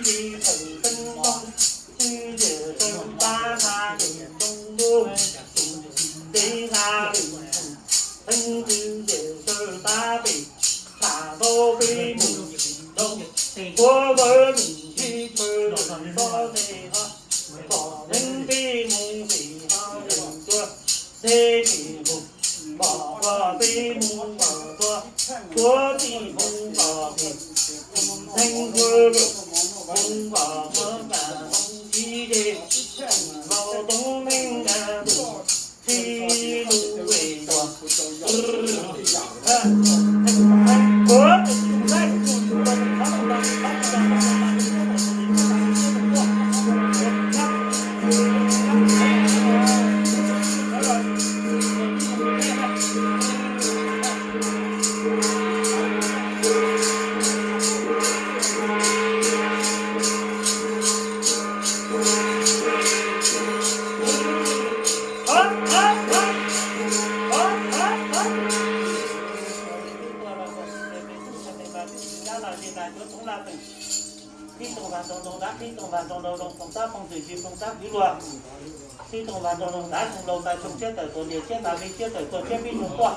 Tib thawm teeb tooj, twb yam sawv pab na yam tooj ntuj, tib na lwm theej twb yam sawv pab pem, tham tau peb mus doog, puab vawv mus tib chaw lwm txoj teg ho, pom neeb peb mus pem ho lwm tuaj, teb pem mus pom koj, peb mus pom koj, puab tij mus pom pem, neeb puab lwm mus pom puab pam mus tib ze, laus toob neeb na tus txhib lub es tuaj. Qhib tooj vas rau nraug nrab, qhib tooj vas rau nraug zoo, phoov tab phoov twm tsis phoov tab kwv luag. Qhib tooj vas rau nraug nrab, xyoo laus tas xyoo tshiab tawm tuaj, niam tshiab tas me tshiab tawm tuaj, tshiab pib xyoo tuaj.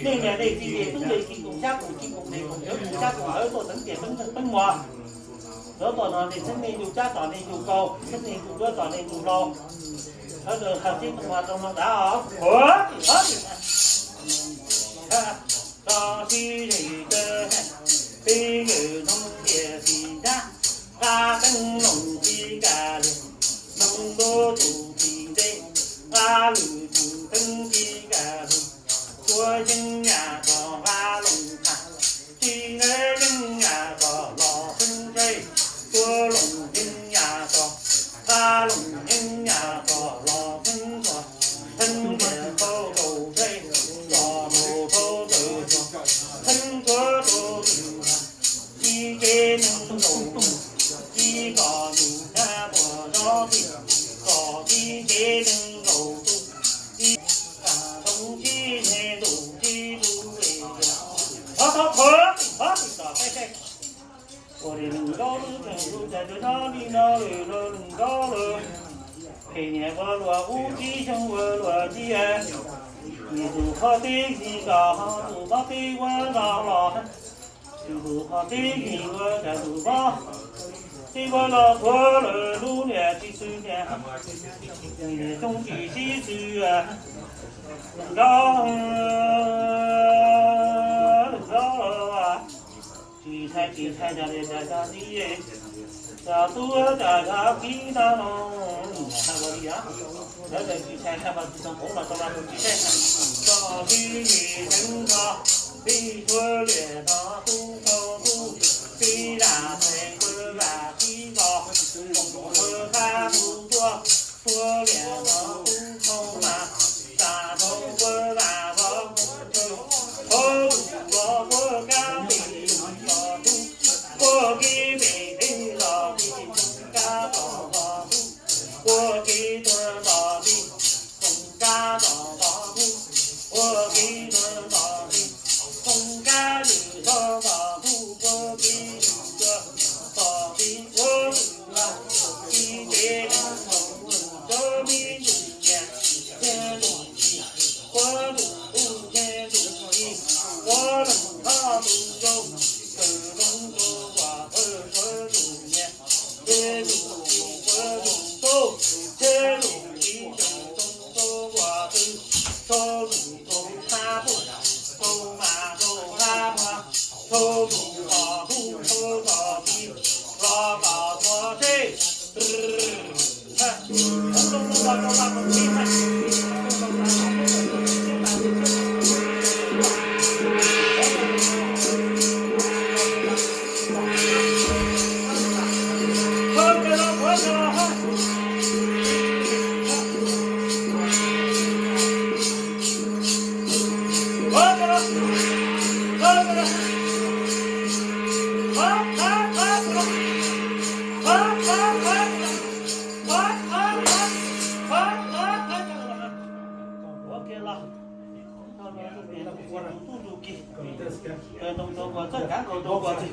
Nej niam nej txiv ces tub ces tsis koom xyab koom tsis koom tes koom cawv koom xyab koom ntawv tuaj teev tias teeb muag. Lawv tuaj no nej txheeb nej yug tsab tom nej yug kaus, txheeb nej yug duab tom nej yug laus. Sawv daws qhib tooj vas rau nraug nrab os. Tso sib ze kawg, peb nkawm noog tias tsis ntab, qab teeb noog tsis kam lug, noog tuab tus tsis ntev, qab lwm tus teeb tsis kam lug, puab yeeb yam txog qab loog tham, tsis ntev yeeb yam txog los xeeb tshaib, puab loog yeeb yam txog, qab loog yeeb yam txog los xeeb txog, xeeb tias txhob tau tshaib, txog tau txhob txawj txog, xeeb tshuav tau tws tag, tib cev neeg nkaus, tib txom nyem nyab puas zov tij, txog tib cev neeg nkaus tub, tib tag tau tib neeg nkaus tib tug es tias, thov thov qhuav, thov tsis txom saib saib. Ua li neeg nkaub lub tseem lub cas cov nyob li no lwm lawm neeg nkaub lawm. Phem niam ua luam ub tib xyoo ua luam tib, nyiam tus qhov teb hnyiam kom ho tus mob teb ua no los, tus qhov teb hnyiam ua cas tus mob teb ua no qhuav lawm lub niam tsis xwm niam, niam xyoo tsis sib xwm. Neeg nkaub, neeg nkaub los tsis ntshai tsis ntshai cov niam cov txiv, cov tub cov kwv no no, hais ua li os. Lawv tsis ntshai, tsis ntshai, tsis ntshai, tsis ntshai, tsis ntshai, tsis ntshai, tib tug liam no tub tau tub, tib lam txais pawg vam tib nkaus, tub qab tub tuaj, tub liam no tub tau mas, tsa tau pawg vam los, thaum tus los puab kab pem los tub, puab kib pem teb los tib, kab tom los tub, puab kib tuag los tib, kab tom los tub, puab kib tuag los tib, kab lwm los los tub, puab kib lwm tuag los tib, puab lwm los tib, ces neeg nkaus lwm cov me ntsuj niam, ces tus tsis, puab tus tub ces tus tsis, puab lwm los tus zoo, tus zoo tus uas thawj puab tus niam, ces tus tsis puab tus tub, ces tus tsis tseem zoo tus uas twb, tau tus tau qab puj, tau mas tau qab muag, tau tus los hu tau los tib, los kom tuag seb. Ua kiag los, ua tus tub tus ki, ntoo rau kuas txoj kav nkaus rau kuas txij.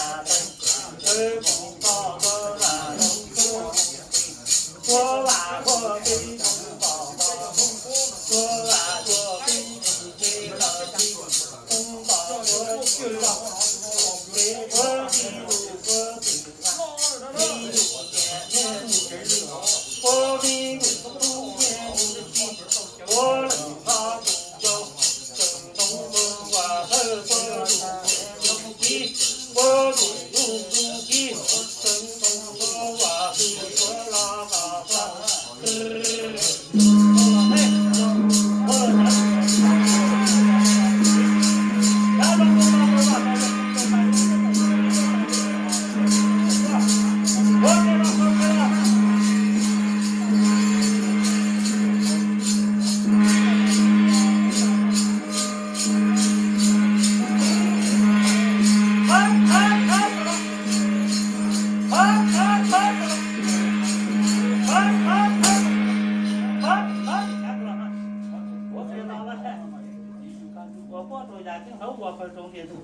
Ua puab rua yas ceeb hauv ua pawg rua ntiag tug.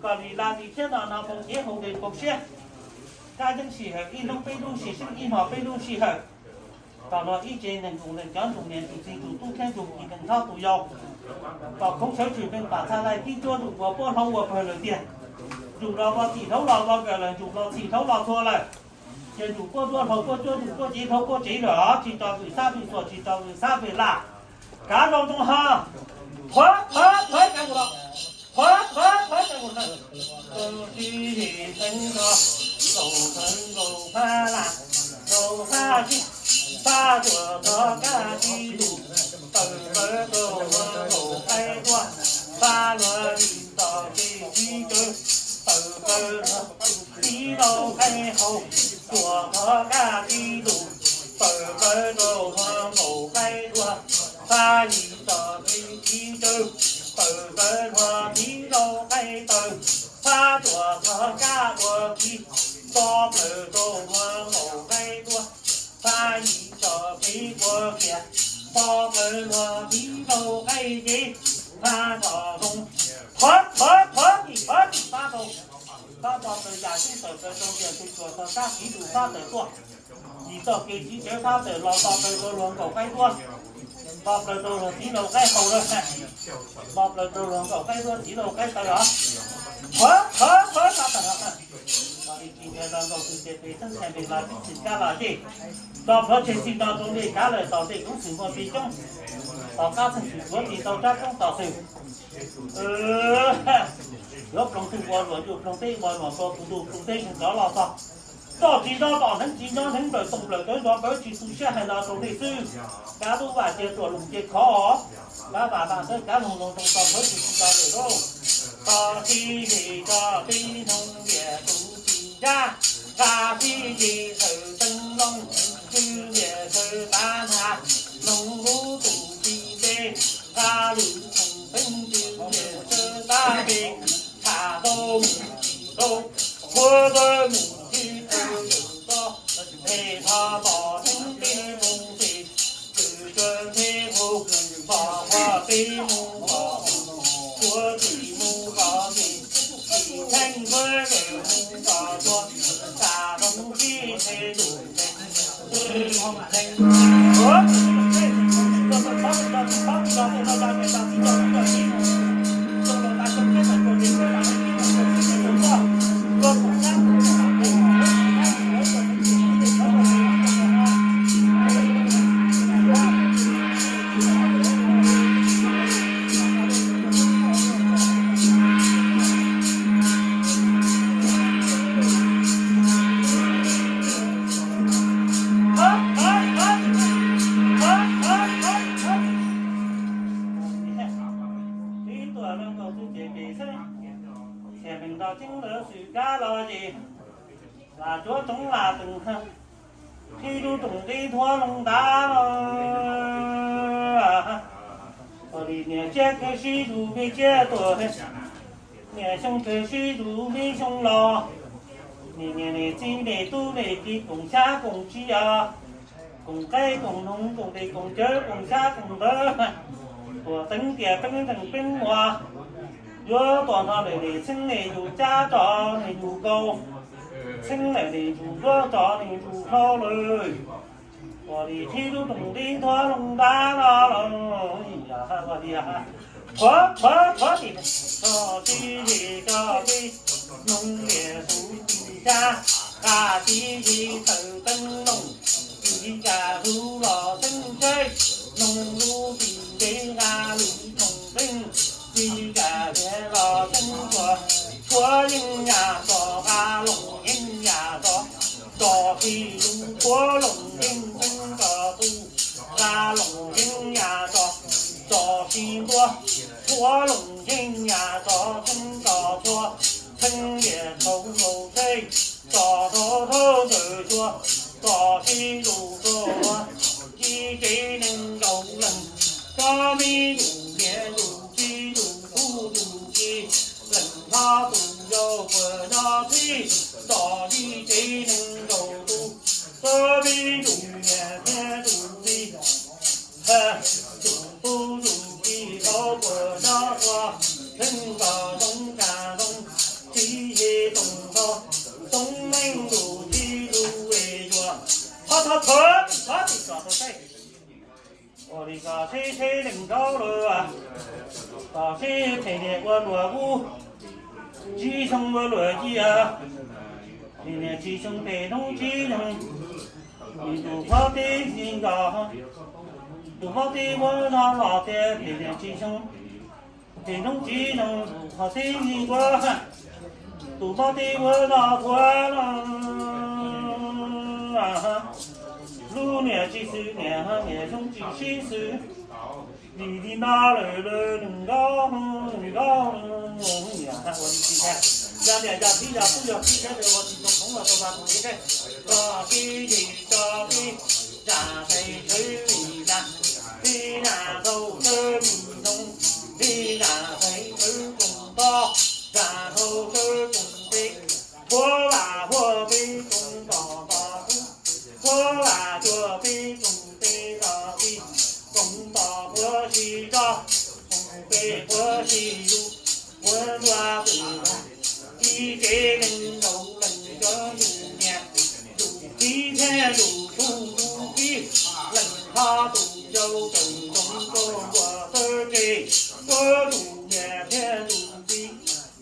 Kom lim laj lim thiab no no moo cev hau ntes pau siab. Kab yeeb sij hawm ib hnub peb lub sij hawm, ib hmo peb lub sij hawm. Kom luag ib tsev neeg tus neeg cov ntsuj niam tus txiv tus tub thiab ntsuj ci neeg txhob tu yau. Kom khoov sawv tsis meej pam txhaj laij tib cuab tus ua puab hloov ua pawg lawm tiag. Ntsuj los ua txhij, hlauv los ua nkawm lawm, ntsuj los txhij, hlauv los txhua lawm. Ces ntsuj puab duab, hlauv puab cuab, ntsuj puab cev, hlauv puab tsev lawm, tsis tso vwm sab vwm xuas, tsis tso vwm sab vwm lam. Kav zoo zoo ha. Thov, thov, thov kav mus los. Thov, thov, thov kav mus los. Tus tib li xeev nkaus, nkaus xeev nkaus phab lam, nkaus phab tib, phab tuam thov kaj tib lus, tawm plaws rau luag nkaus qaib tuaj, phab luag li txoj kev tib tsawv, tawm plaws luag tib lauj qaib hau, tuam thov kaj tib lus, tawm plaws rau luag nkaus qaib tuaj, phab li txoj kev tib tsawv, tawm plaws luag tib lauj qaib taw, phab tuam thov kaj ua kiv, tso plaws rau luag nkaus qaib tuaj, phab li txoj kev ua kiag, tso plaws luag tib lauj qaib cev, phab txoj zoo, thov, thov, thov tim, thov tim pab rau, pab tso plaws yam xub tawm plaws rau tias tus tsuas txog sab kiv tus phab tawm tuaj. Yim txoj kev tib tsawv phab tawm los tso plaws rau luag nkaus qaib tuaj, tso plaws rau luag tib lauj qaib hau lawm, tso plaws rau luag nkaus qaib tuaj tib lauj qaib taw os. Thov, thov, thov sab tawm los, los li tsis nyias los nkaus tus ces pem xeeb txhais npes los tib txhis kab los yej, tso plhuav tseg txij no rau li kav lawm tom ntej koob xwm muaj tsis coob, tom qab txheej xwm tsuav tsis tau rab koob tom xwm. Yuav ploog twg ua luam ntuj ploog teb ua luam npua, kuv ntuj ploog teb zeeg rov los txog. Txoj tsis nyob tom hneev tsis nyob hneev, nplawm toom nplawm tawv nrov pawv tsis tu siab hais los rau nej xwb. Kav lub vaj cia tuam loos cia khov, kav vam vam tawv kav loog loos zoo tso plhuav tseg tsis tau lawm lauj. Tso sib zis tso pib noog liam tus tsis ntsab, nqa sib zis tawm teeb looj, tsw liam tawv tav na, noog lub tus tsis nte, nqa lwm khoom teeb tsw liam tawv tav pe, tham tau mus tsis tau, huab tawb mus tsis tau, tso phem tho tom teeb peb mus phem, txwm tsaws me hu, pom pom peb mus pom, suav txim mus pom txim, txim theej nkuaj yeej mus pom txhua, tam zoov tib tshe lus Ib tuam no nkaus tus ces pem xeeb, txiam meem nto ceeb lawv xwm kab los ces, lam tsuav tsoov lam teem, sib tub room qib thuab loog ntav no. Ua li niam tsiab kawg sib zus me tsiab tuag, niam xyoo kawg sib zus me xyoo los, niam niam niam txiv niam tub niam kiv koom xyab koom tsia, koom qaib koom noog koom tes koom cawv koom xyab koom ntawv, tuam teev tias peeb zeej peeb ua, yuav tuam no lawm niam txheeb niam yus cab tso niam yus nkaus, txheeb lawm niam yus yuav tso niam yus hlau lawm. Ua li sib tub room qib thuab loog ntav no los, ua li, thov, thov, thov tim, tso sib zis tso pib noog liam tus tsis ntsab, nqa sib zis tawm teeb looj, tsis kam hlub los xeeb tsheb, noog lub tsis ntev nqa lwm khoom teeb, tsis kam liam los xeeb tshua, tshuav yeej yam tso nqa looj yeej yam tso, tso sib zus tshuav looj yeej xeeb tso tu, nqa looj yeej yam tso, tso sib ntuav, tshuav looj yeej yam tso xeeb tso tshuav, xeeb liam thaum nkaus tsheb, tso rau rau ntawm tshuav, tso sib zus rau ua, ci tsev neeg nkaus leej, tso me yus niam yus txiv yus tub yus ki, leej hlob tus yau puas nyob txhij, tso ci tsev neeg nkaus tus, tso me yus niam thiab tus txiv, yus tub yus ki tau puas nyob ua, neeg nkaus zoo kam zoo, txiv ye toom nto, toob leej yus txiv yus es yuav, thov thov thov, thov tim tso rau seb. Ua li kom seb seb neeg nraud lawm, kom seb phem niam ua luag ub, Tsib xyoo ua luam cia, niam tsib xyoo pem hnub tsib xyoo, nws tus phob tib zi nkaus, tus phob tib ua zog los tias pem niam tsib xyoo, pem hnub tsib xyoo, tus phob tib zi nkaus, tus phob tib ua zog thuav no. Lub niam tsis xwm niam, niam xyoo tsis sib xwm, vim li no lawm nws nkaus, nws nkaus, niam ua li tsis ntag. Yog niam yog txiv yog tub yog tib thiab ua tsis tau hmoob los tau mas tus tib thiab, tso tib yim tso tib, zam tes txwv vim nas, tib nas tau tsawb mus noo, tib nas tes txwv koom toj, zam tau tsawb koom teb, huab vam huab peb koom tom tom kub, huab vam cuag peb koom teb tom txij, koom tom puav si tso, koom peb puav si yus, puav ntua pwm mus, ib tsev neeg nkaus leej cov yus niam, yus txiv thiab yus tub yus txiv, leej hlob tus yau tseem zoo nkauj nkuaj txawj tseg, puav yus niam thiab yus txiv,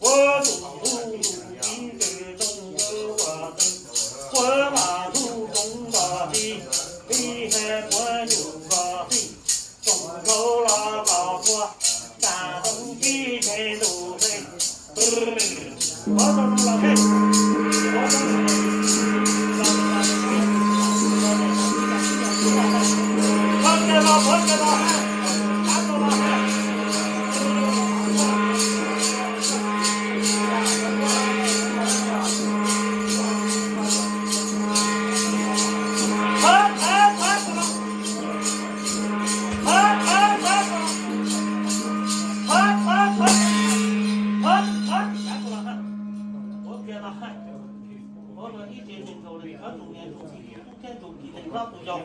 puav yus tub yus txiv tseem zoo nkauj nkuaj txawj, puav mas tub tub nkaus txiv, txiv thiab puav yus nkaus txiv, tsoom nkaus los nkaus puav, nram zoov tib tsheb ntuj teb. Ua ib ce tus nkaus li khawb tus niam tus txiv tus tub thiab tus txiv neej hlob tus yau,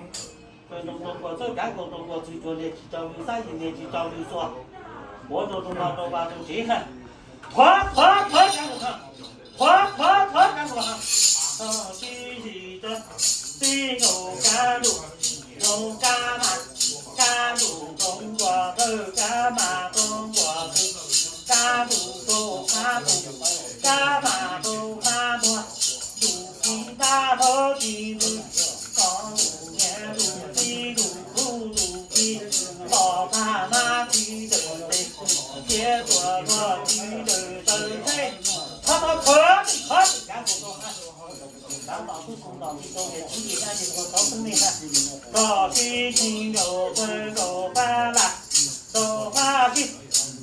nraug nraug kuas txawj kav nkaus nraug kuas txwv tsuas niam tsis tso lws xab yim niam tsis tso lws xuas, ua rau rau no rau vas rau tsev ha. Thov thov thov kav nkaus ha, thov thov thov kav nkaus ha. Tib yim tso, tib nkaus kav ntuj, nkaus kav mas, kav ntuj nkaus nkuaj tawg, kav mas nkaus nkuaj txwv, kav ntuj nkaus kav ntuj, kav mas nkaus kav ntuj, yus txiv pab thov tsis ntxwv, kom yus niam yus txiv yus tub yus txiv los phaj mab txiv ntawm tes, thiab tuam tuam txiv ntawm taw teb. Thov thov thov tib thov tib kav nkaus rau ha. Kav tom tub tub tom txiv tau niam txiv yim dab yim ua txhov xeeb nej ha. Txog tib si nkaus txawg nkaus pab lam, nkaus pab sib,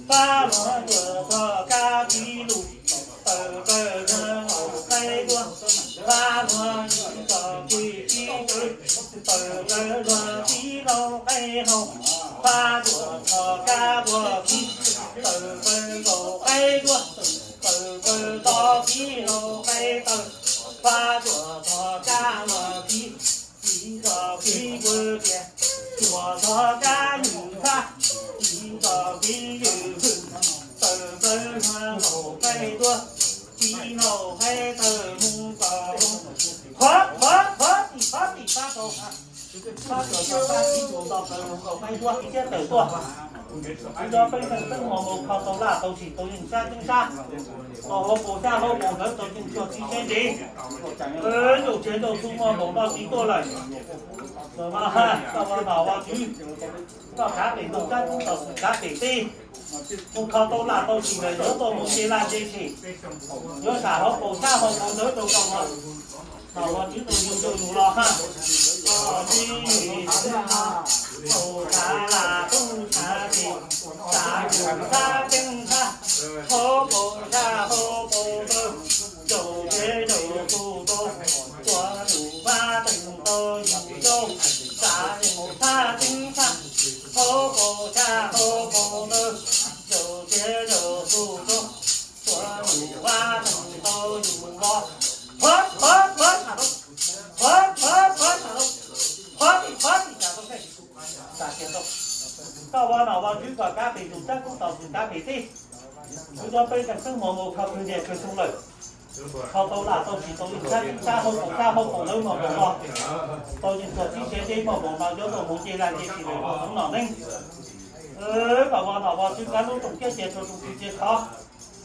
pab luag cuag txog kab tib lus, tawm plaws luag qaib duab, pab luag tib txog tib tib tawv, tawm plaws luag tib lauj qaib hau, pab cuag txog kab luag tib, tawm plaws nkaus qaib duab, tawm plaws txog tib lauj qaib taw, pab cuag txog kab luag tib, tib txog tib puag tias, cuag txog kab ywm txhab, tib txog tib ywm hwj, tawm plaws luag nkaus qaib duab, tib lauj qaib taw mus txog zoo. Qhuav qhuav qhuav tim qhuav tim pab tau ha. Pab tau pab tib tus nto plaws luag nkaus qaib duab tib thiab tawm tuaj. Kuv cov pej xeem teeb hmo mus kho tau laj tau tshis tau yeej sab ceeb sab, tau hauv paus xyab hauv paus ntawv tau yeej cuag txiv tsev tsev. Ncaug tsev ncaug txhu muaj npaum no tsis tuaj lawm. Koj ua nom ua tswv, koj kav pem ntuj kav kub tom xwm kav pem teb, mus kho tau laj tau tshis lawm yuav tuaj mus nce laj nce tshis, yuav sam hauv paus xyab hauv paus ntawv rau koj ua nom ua tswv tus yug rau yus los ha. Koj tib, paus tshav laj tub tshav tshis, tshav yus tshav ceeb tshav, hauv paus xyab hauv paus ntawv, ncaug tsev ncaug txhu tau, ua nus vaj teem tau yus zaub, tshav yus tshav ceeb tshav, hauv paus xyab hauv paus ntawv, ncaug tsev ncaug txhu tau, ua nus vaj teem tau yus vov. Qhuav qhuav qhuav, qhuav qhuav qhuav, qhuav tim qhuav tim, tam tias tau. Koj ua nom ua tswv koj kav pem ntuj kav kub tom xwm kav pem teb. Kuv cov pej xeem teeb hmo mus kho kawg niaj kawg xyoo lawm, kho tau laj tau tshis tau yeej sab ceeb sab hauv paus xyab hauv paus ntawv muaj npaum no, tau yeej cuag txiv tsev tsev muaj npaum no yuav tuaj mus nce laj nce tshis lawm ua xeev nom neeb. Koj ua nom ua tswv kav lub rooj kiab cia rau rooj txiv txiav khov,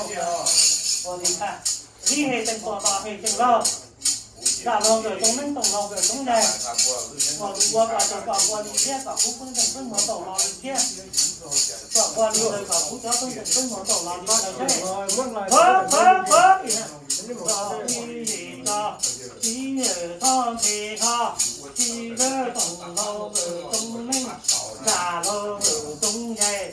Ua li tag, tib hej tseem tuam tom hej tseem laug, zam laug nkawm toob neej, toom laug nkawm toob ncaig. Kom tus ua kom tau kom ua li thiab kom kub pheej tseem pheej muag taum los li thiab. Kom ua li ntawd kom kub cov pheej tseem pheej muag taum los li ntawd thiab. Pab pab pab, ib yim tso, tib yawm thoj nthe thoj, tib lawv toom laug nkawm toob neej, zam laug nkawm toob ncaig.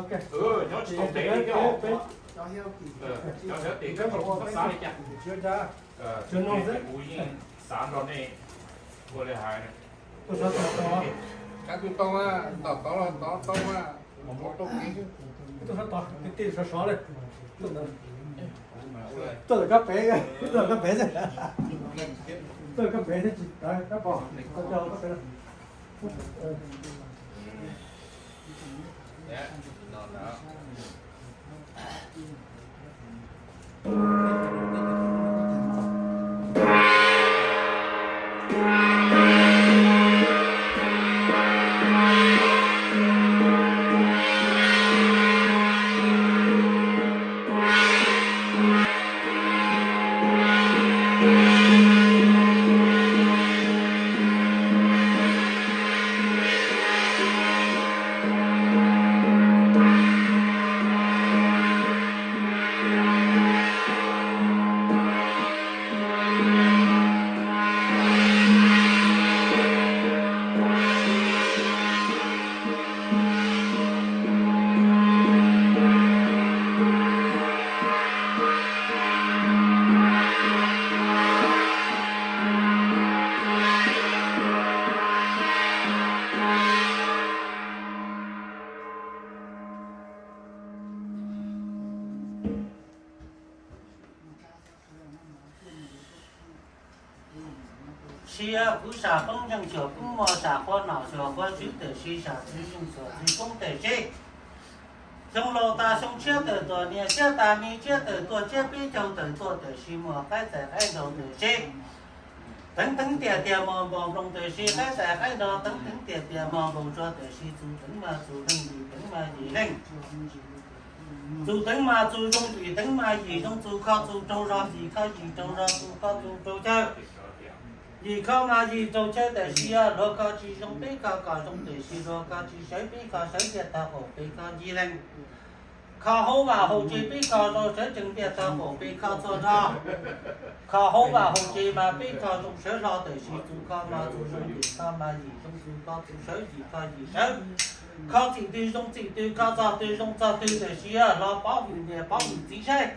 Nyob tsis tau ntev li thiab. Cov xyov tim koj tau xav li cas, kuv yeej xav nrog nej ua li hais. Kab tub tau, tom tod los tod tau, mus tau kev. Tuaj sov tod, ti sov sov li. Tuaj lawm kab pem, tuaj lawm kab pem xwb. Tuaj lawm kab pem thiab tsis tawv kab pom, tau coj kab pem. Sia kuv sam poob ntseeg xyuas koob mos, sam qhua nom xyuas qhua tswv, tiam sis sam txwv ntseeg xyuas txwv koob tiam sis xyoo laus tas xyoo tshiab tawm tuaj, niam tshiab tas me tshiab tawm tuaj, tshiab peb caug tawm tuaj, tiam sis muaj qaib txais qaib nrog tiam sis teev teev tiam tiam mos npaum nploos, tiam sis qaib txais qaib nrog teev teev tiam tiam mos npaum tsuag, tiam sis txus teev mas txus leej, yim teev mas yim leej. Txus teev mas txus zoo, yim teev mas yim zoo, txus kho txus raug zog, yim kho yim raug zog, txus kho txus raug chaw. Yim kho mas yim raug chaw, tiam sis yog luag kho tsis zoo peb kho kom zoo, tiam sis luag kho tsis sawv peb kho sawv, ntiaj tag qaum peb kho ncig leeg. Kho hauv vaj hauv tsev peb kho zoo, sawv tsees ntiaj tag qaum peb kho txhua zog. Kho hauv vaj hauv tsev mas peb kho zoo sawv hlo, tiam sis txus kho mas txus zoo, yim kho mas yim zoo, txus kho txus sawv, yim kho yim sawv. Kho txim twg zoo txim twg, kho txog twg zoo txog twg, tiam sis los pov hwm niam pov hwm txiv saib,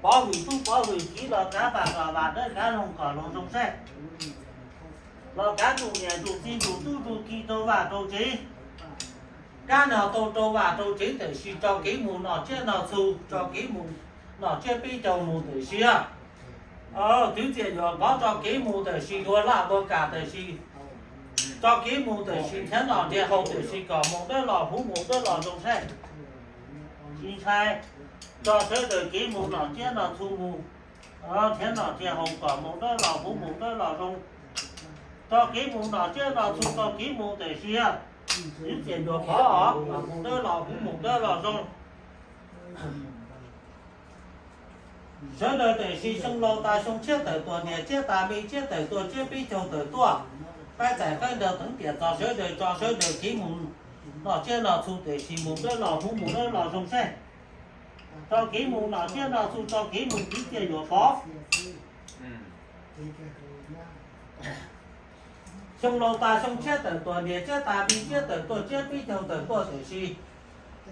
pov hwm tub pov hwm kiv, los kav vam kom vam, dawb kav loog kom loog zoo saib, los kav ntsum niam ntsum txiv ntsum tub ntsum ki rau vaj rau tsev. Kab no tau rau vaj rau tsev, tiam sis tso kev mus nom tsiab nom txhu, tso kev mus nom tsiab peb caug mus, tiam sis twv txias yuav pov tso kev mus, tiam sis yuav laj ua kam, tiam sis tso kev mus, tiam sis nrhiav nom nrhiav haus, tiam sis kom mus dawb los huv mus dawb los zoo saib. Tsis ntshai, tso sawv daws kev mus nom tsiab nom txhu mus, nrhiav nom nrhiav haus kom mus dawb los huv mus dawb los zoo. Tso kev mus nom tsiab nom txhu, tso kev mus, tiam sis twv txias yuav pov kom mus dawb los huv mus dawb los zoo. Sawv daws tiam sis xyoo laus tas xyoo tshiab tawm tuaj, niam tshiab tas me tshiab tawm tuaj, tshiab peb caug tawm tuaj, qaib txais qaib nrog teev tiam txog sawv daws, tso sawv daws kev mus nom tsiab nom txhu, tiam sis mus dawb los huv mus dawb los zoo saib. Tso kev mus nom tsiab nom txhu, tso kev mus twv txias yuav pov. Xyoo laus tas xyoo tshiab tawm tuaj, niam tshiab tas me tshiab tawm tuaj, tshiab peb caug tawm tuaj, tiam sis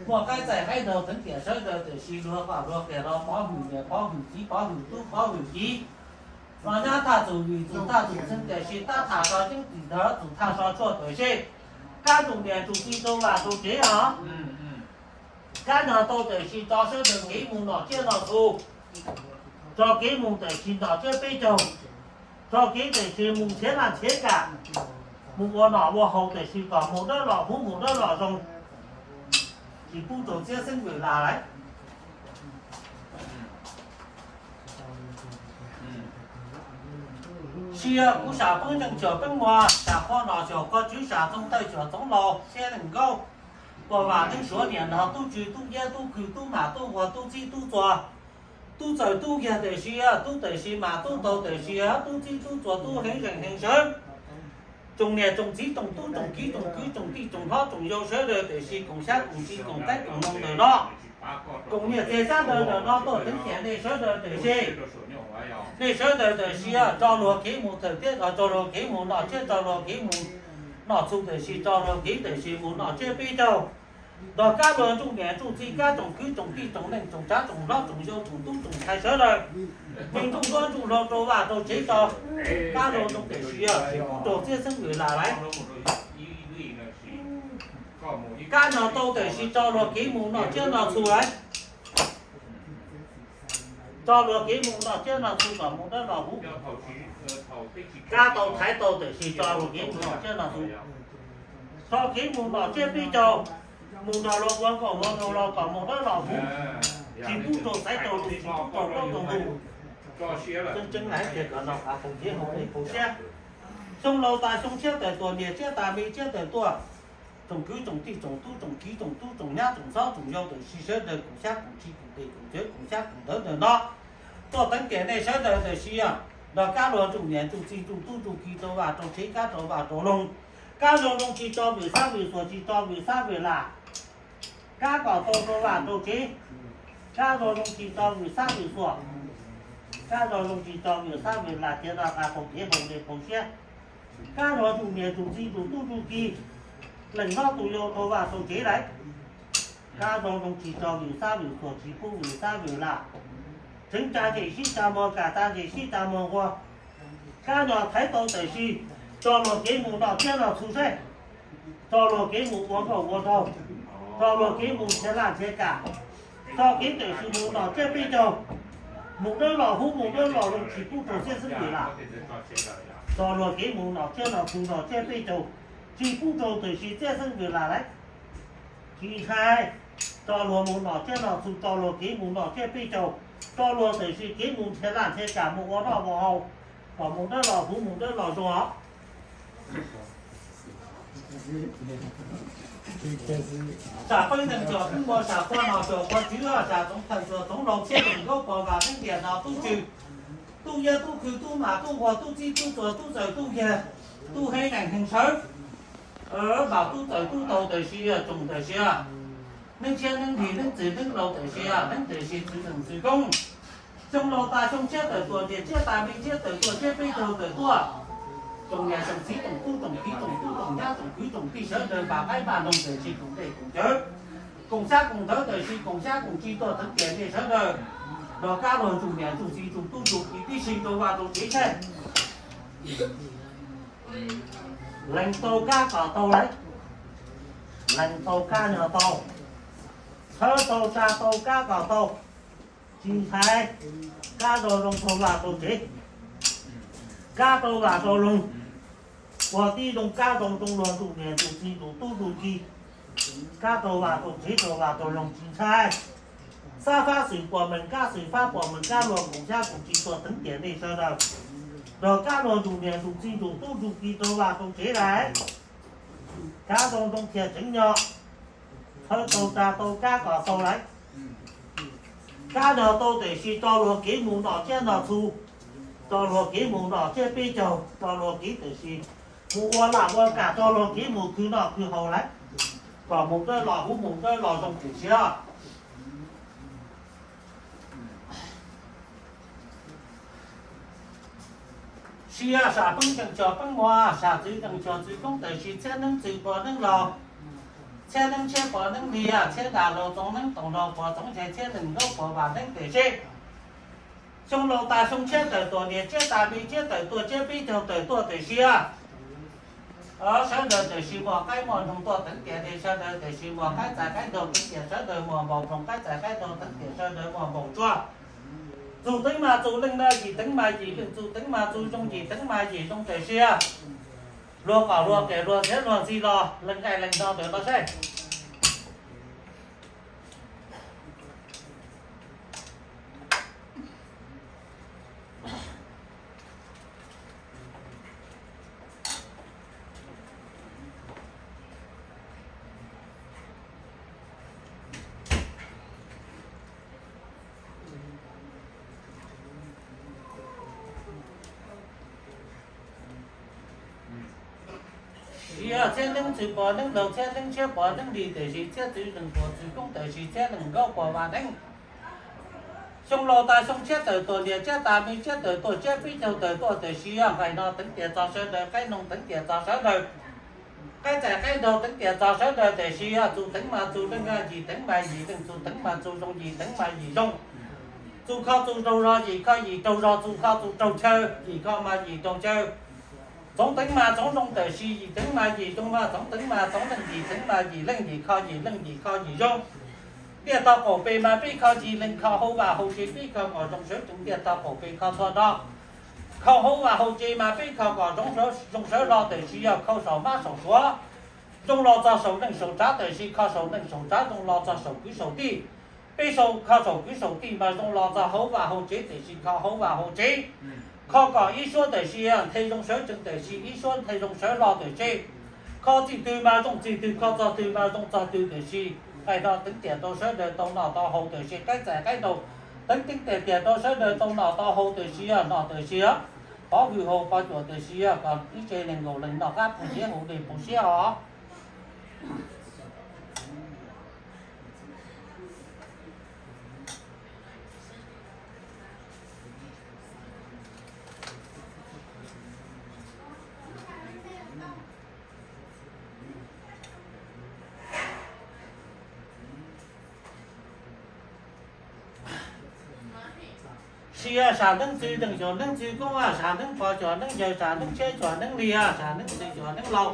Muaj qaib txais qaib nraug teev tiam sawv daws, tiam sis luag pom luag qias los pov hwm niam pov hwm txiv pov hwm tub pov hwm kiv. Los nyob thaj txus vim txus thaj txus xeeb, tiam sis tab tham tso ceeb txim ntawd txus thaj so tshuaj tawm seb. Kab ntsuj niam ntsuj txiv rau vaj rau tsev os. Kab no tau tiam sis tso sawv daws kev mus nom tsiab nom txhu, tso kev mus tiam sis nom tsiab peb caug, tso kev tiam sis mus nrhiav laj nrhiav kam, mus ua nom ua haus tiam sis kom mus dawb los huv mus dawb los zoo, tsis pub rau txiab xeeb vwm las lawm. Sia kuv sam peeb zeej tsuam peeb muag, sam qhua nom xyaum qhua tswv, sam txoov tawj tsuam txoov laus txhiab leej nkaub, pog vam neeb suav niam no tub tswv tub iab tub khw tub mam tub nquag tub txib tub txuas, tub txawm tub yag tiam sis, tub tiam sis mam tub tau tiam sis, tub txib tub txuas tub heev zeem heev sawv. Tsoom niam tsoom txiv tsoom tub tsoom kiv tsoom kwv tsoom tij tsoom hlob tsoom yau sawv daws tiam sis koom xyab koom tsi koom qaib koom noog ntawm no, koom nyiaj txiag xyab ntawv ntawm no tuaj teev tiam nej sawv daws tiam sis, nej sawv daws tiam sis tso luag kev mus txawm thiab tso luag kev mus nom tsiab tso luag kev mus nom txhu tiam sis tso luag kev tiam sis mus nom tsiab peb caug. Nrog kab luag ntsuj niam ntsuj txiv kab tsoom kwv tsoom tij tsoom neej tsoom tsav tsoom hlob tsoom yau tsoom tub tsoom ntxhais sawv daws, me ntsuj duab ntsuj hlauv rau vaj rau tsev tso, kab luag ntsuj tiam sis tsis pub rau txiab xeeb vwm las lawm. Kab no tau tiam sis tso luag kev mus nom tsiab nom txhu lawm. Tso luag kev mus nom tsiab nom txhu kom mus dawb los huv. Kab tau thaiv tau tiam sis tso luag kev mus nom tsiab nom txhu, tso kev mus nom tsiab peb caug, mus nrog luag ua nkaum ua nkaus los kom mus dawb los huv, tsis pub rau xaiv rau lus tsis pub rau plaub rau ntug. Tseeb tseeb hais tias kom noj qab qhov kev hauv nej pab siab. Xyoo laus tas xyoo tshiab tawm tuaj, niam tshiab tas me tshiab tawm tuaj, tsoom kwv tsoom tij tsoom tub tsoom kiv tsoom tub tsoom nyab tsoom hlob tsoom yau tiam sis sawv daws koom xyab koom tsi koom tes koom cawv koom xyab koom ntawv ntawm no tuaj teev tiam nej sawv daws tiam sis, nrog kab luag ntsuj niam ntsuj txiv ntsuj tub ntsuj kiv rau vaj rau tsev kab rau vaj rau loog. Kab zoo zoo tsis tso vwm xab vwm xuas tsis tso vwm xab vwm las. Kab kom tau rau vaj rau tsev, kab zoo zoo tsis tso vwm xab vwm xuas, kab zoo zoo tsis tso vwm xab vwm las, cia noj qab qhov kev hauv nej pab siab. Kab luag ntsuj niam ntsuj txiv ntsuj tub ntsuj kiv, leej hlob tus yau rau vaj rau tsev lawm. Kab zoo zoo tsis tso vwm xab vwm xuas tsis pub vwm xab vwm las. Tseev tsa ntsej sib tsa muag kam tsa ntsej sib tsa muag nquag. Kab no thaiv tau tiam sis tso luag kev mus nom tsiab nom txhu seb, tso luag kev mus ua nkauj ua nraug, tso luag kev mus nrhiav laj nrhiav kam, tso kev tiam sis mus nom tsiab peb caug, mus dawb los huv mus dawb los zoo tsis pub rau txiab xeeb vwm las. Tso luag kev mus nom tsiab nom txhu nom tsiab peb caug, tsis pub rau tiam sis txiab xeeb vwm las lawm. Tsis ntshai, tso luag mus nom tsiab nom txhu, tso luag kev mus nom tsiab peb caug, tso luag tiam sis kev mus nrhiav laj nrhiav kam mus ua noj ua haus, kom mus dawb los huv mus dawb los zoo os. Sam peeb zeej tsuam peeb muag, sam qhua nom xyaum qhua tswv, sam txoov tawj tsuam txoov laus txhiab leej nkaub, pog vam neeb tiam no tub tswv tub iab tub khw tub mam tub nquag tub txib tub txuas tub txawm tub yag tub heev zeem heev sawv. Npaum tub txawm tub tau tiam sis tsoom tiam sis, neeb tshiab neeb nrig neeb txwv neeb laus tiam sis, neeb tiam sis txwv zeem txwv koob. Xyoo laus tas xyoo tshiab tawm tuaj, niam tshiab tas me tshiab tawm tuaj, tshiab peb caug tawm tuaj. Tsoom niam tsoom txiv tsoom tub tsoom kiv tsoom tub tsoom nyab tsoom kwv tsoom tij sawv daws npam qaib npam noog tiam sis koom tes koom cawv, koom xyab koom ntawv tiam sis koom xyab koom tsi tuaj teev tiam nej sawv daws, nrog kab luag ntsuj niam ntsuj txiv ntsuj tub ntsuj kiv tib si rau vaj rau tsev seb. Lees tau kab kom tau lawm, lees tau kab no tau, tshawb tau tsa tau kab kom tau. Tsis ntshai, kab rau loog rau vaj rau tsev, kab rau vaj rau loog, ua tib zoo kab zoo zoo luag ntsuj niam ntsuj txiv ntsuj tub ntsuj kiv, kab rau vaj rau tsev rau vaj rau loog tsis ntshai. Xab fab xwm puas mees kab xwm fab puas mees kab, luag koom xyab koom tsi tuaj teev tiam nej sawv daws, nrog kab luag ntsuj niam ntsuj txiv ntsuj tub ntsuj kiv rau vaj rau tsev lawm. Kab zoo zoo thiaj tseem nyob, tshawb tau tsa tau kab kom tau lawm. Kab no tau tiam sis tso luag kev mus nom tsiab nom txhu, tso luag kev mus nom tsiab peb caug, tso luag kev tiam sis mus ua laj ua kam, tso luag kev mus khwv noj khwv haus lawm, kom mus dawb los huv mus dawb los zoo tiam sis. Sia sam peeb zeej tsuam peeb muag, sam txwv zeej tsuam txwv koob tiam sis txhiab neeb txwv puas neeb laug, Txhiab neeb tshiab pov neeb li, txhiab dag laug txoov neeb toom laug pov txoov ntshai, txhiab nees nkaub pov vam neeb tiam sis xyoo laus tas xyoo tshiab tawm tuaj, niam tshiab tas me tshiab tawm tuaj, tshiab peb caug tawm tuaj tiam sis sawv daws tiam sis muaj qaib muaj noog tuaj teev tiam, sawv daws tiam sis muaj qaib txais qaib ntaug teev tiam, sawv daws muaj npaum nploog qaib txais qaib ntaug teev tiam, sawv daws muaj npaum tsua. Txus teev mas txus leej na, yim teev mas yim leej, txus teev mas txus zoo, yim teev mas yim zoo tiam sis luag kom luag qias luag ntxhiab luag ntxhi los leej nqaij leej no ntawm no saib. Sis txhiab neeb txwm pov neeb laug, txhiab neeb tshiab pov neeb li tiam sis txhiab txwv leej pov txwv koob tiam sis txhiab nees nkaub pov vam neeb. Xyoo laus tas xyoo tshiab tawm tuaj, niam tshiab tas me tshiab tawm tuaj, tshiab peb caug tawm tuaj tiam sis nqaij no teev tiam txog sawv daws, qaib noog teev tiam txog sawv daws, qaib txais qaib ntaug teev tiam txog sawv daws tiam sis txus teev mas txus leej, yim teev mas yim leej, txus teev mas txus zoo, yim teev mas yim zoo. Txus kho txus raug zog, yim kho yim raug zog, txus kho txus raug chaw, yim kho mas yim raug chaw. Txoov teev mas txoov zoo tiam sis yim teev mas yim zoo mas txoov teev mas txoov leej, yim teev mas yim leej, yim kho yim leej, yim kho yim zoo. Ntiaj tog qaum pem mas peb kho yim leej, kho hauv vaj hauv tsev peb kho kom zoo sawv tsees. Ntiaj tog qaum pem kho txhua no, kho hauv vaj hauv tsev mas peb kho kom zoo sawv hlo tiam sis yog kho saum mab saum suav zoo los txog saum neej saum tsav tiam sis kho saum neej saum tsav zoo los txog saum kwv saum tij. Peb sau kho saum kwv saum tij mas zoo los txog hauv vaj hauv tsev tiam sis kho hauv vaj hauv tsev, kho kom ib suab tiam sis nthe zoo sawv tsees tiam sis ib suab nthe zoo sawv hlo tiam sis kho txij twg mas zoo txij twg, kho txog twg mas zoo txog twg tiam sis nqaij no teev tiam rau sawv daws tau noj tau haus tiam sis qaib txais qaib ntaug teev teev tiam tiam rau sawv daws tau noj tau haus tiam sis yog noj tiam sis pov hwm haus pov cuam tiam sis kom ib tse neeg nkaus leej noj qab phoov siab haus dej phoov siab os. Sis sam neeb txwv leej xyom neeb txwv koob, sam neeb pov xyom neeb yawg, sam neeb tshiab xyom neeb li, sam neeb txwv xyom neeb laug,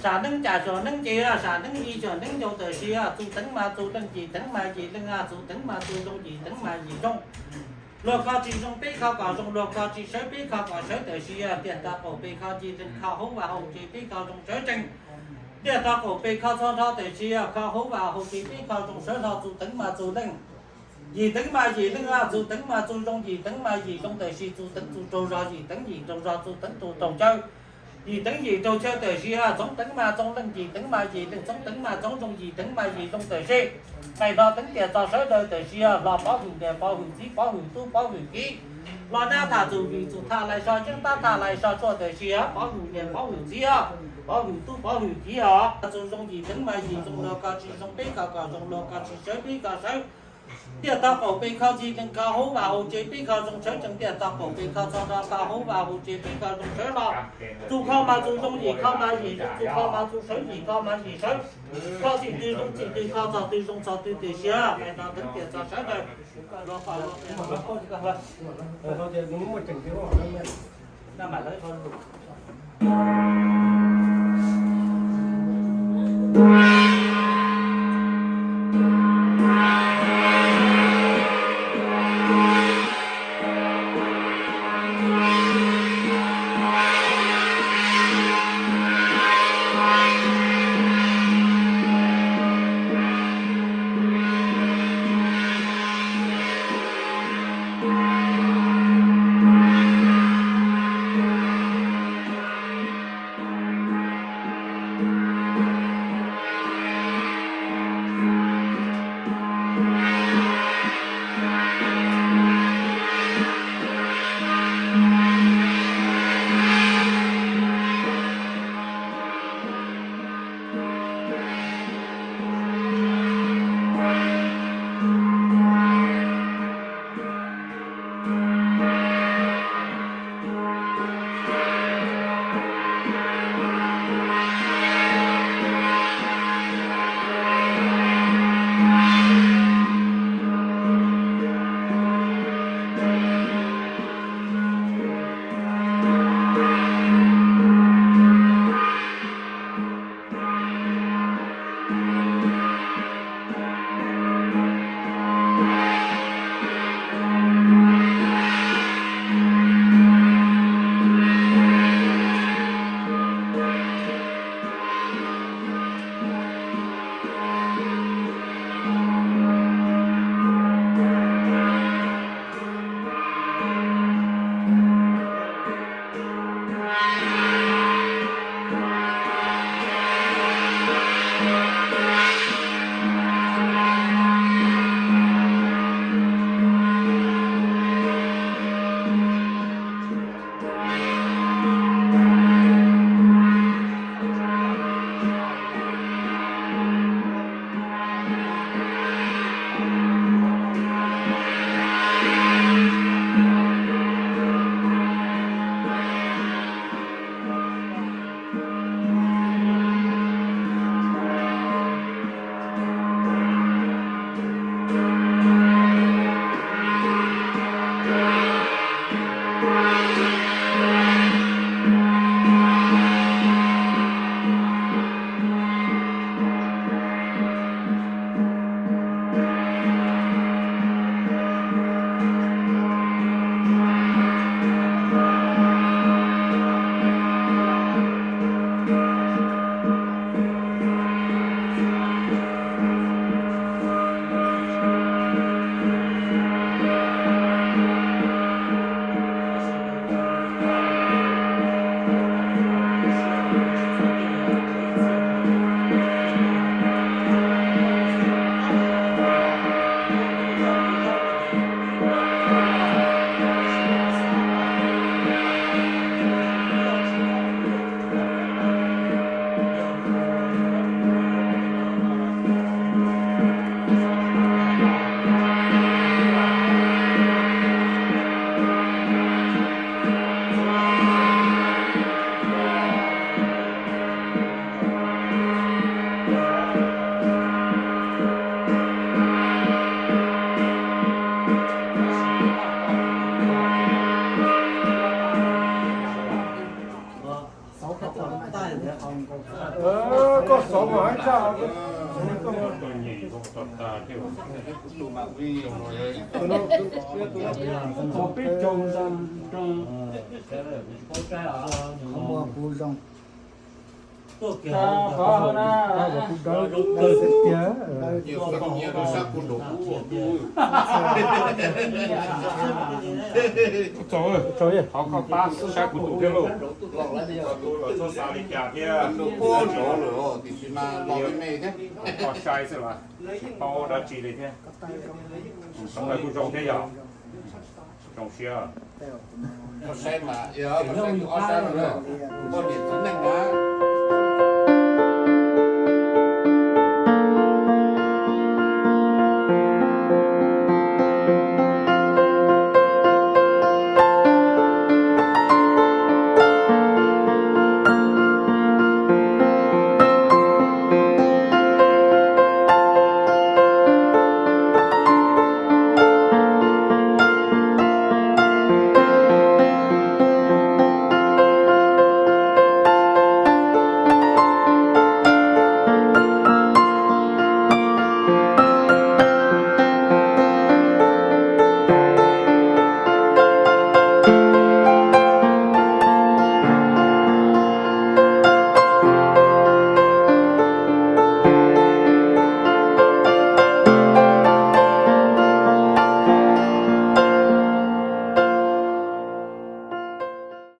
sam neeb cas xyom neeb ce, sam neeb ib xyom neeb ncau tiam sis txus teev mas txus leej, yim teev mas yim leej, txus teev mas txus zoo, yim teev mas yim zoo. Luag kho tsis zoo peb kho kom zoo, luag kho tsis sawv peb kho kom sawv tiam sis ntiaj tog qaum pem kho yim leej, kho hauv vaj hauv tsev peb kho zoo sawv tsees. Ntiaj tog qaum pem kho txhua no tiam sis kho hauv vaj hauv tsev peb kho zoo sawv hlo, txus teev mas txus leej, yim teev mas yim leej, txus teev mas txus zoo, yim teev mas yim zoo tiam sis txus teev txus raug zog, yim teev yim raug zog, txus teev txus raug chaw, yim teev yim raug chaw tiam sis txoov teev mas txoov leej, yim teev mas yim leej, txoov teev mas txoov zoo, yim teev mas yim zoo tiam sis nqaij no teev tiam txog sawv daws tiam sis los pov hwm niam pov hwm txiv pov hwm tub pov hwm kiv, los nab tham txum vim txum tham lais so, yeeb tab tham lais so tshuaj tiam sis pov hwm niam pov hwm txiv, pov hwm tub pov hwm kiv os. Txus zoo yim teev mas yim zoo, luag kho tsis zoo peb kho kom zoo, luag kho tsis sawv peb kho sawv. Ntiaj tog qaum pem kho yim leej, kho hauv vaj hauv tsev peb kho zoo sawv tsees. Ntiaj tog qaum pem kho txhua no, kho hauv vaj hauv tsev peb kho zoo sawv los. Txus kho mas txus zoo, yim kho mas yim zoo, txus kho mas txus sawv, yim kho mas yim sawv. Kho txij twg zoo txij twg, kho txog twg zoo txog twg tiam sis nqaij no teev tiam txog sawv daws. Qhov muag kuv zoo. Qhov na, kuv dawb tiag. Txaus, thov koj pab saib kuv tus thiab lauj. Txhob xav li cas thiab. Koj saib xwb los tsis paub dab tsi li thiab. Txaus, kuj zoo thiab yog. Zoo siab. Koj saib mas, ob sab no, poj niam txiv neej na.